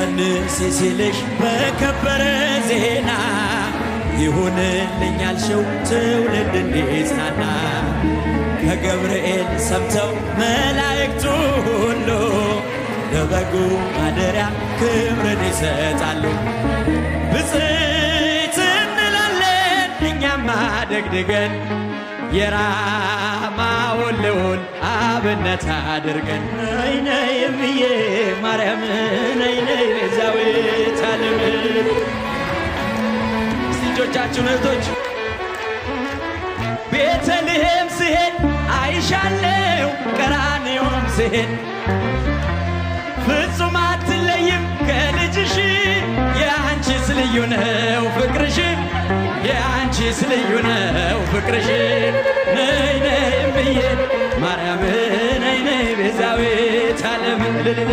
ትጸንሲ ሲልሽ በከበረ ዜና፣ ይሁንልኝ ያልሽው ትውልድ እንዲጽናና፣ ከገብርኤል ሰምተው መላእክቱ ሁሉ ለበጉ ማደሪያ ክብርን ይሰጣሉ። ብፅዕት እንላለን እኛማ ደግድገን፣ የራማውን ልዑል አብነት አድርገን። ነይ ነይ እምዬ ማርያም፣ ነይ ነይ ቤዛዊተ ዓለም። እስቲ እጆቻችሁን እህቶች። ቤተልሔም ስሄድ አይሻለው፣ ቀራንዮም ስሄድ ፍጹም አትለይም ከልጅሽ። የአንቺስ ልዩ ነው ፍቅርሽ፣ የአንቺስ ልዩ ነው ፍቅርሽ። ነይ ነይ እምዬ ማርያም፣ ነይ ነይ ቤዛዊተ ዓለም። እልልል።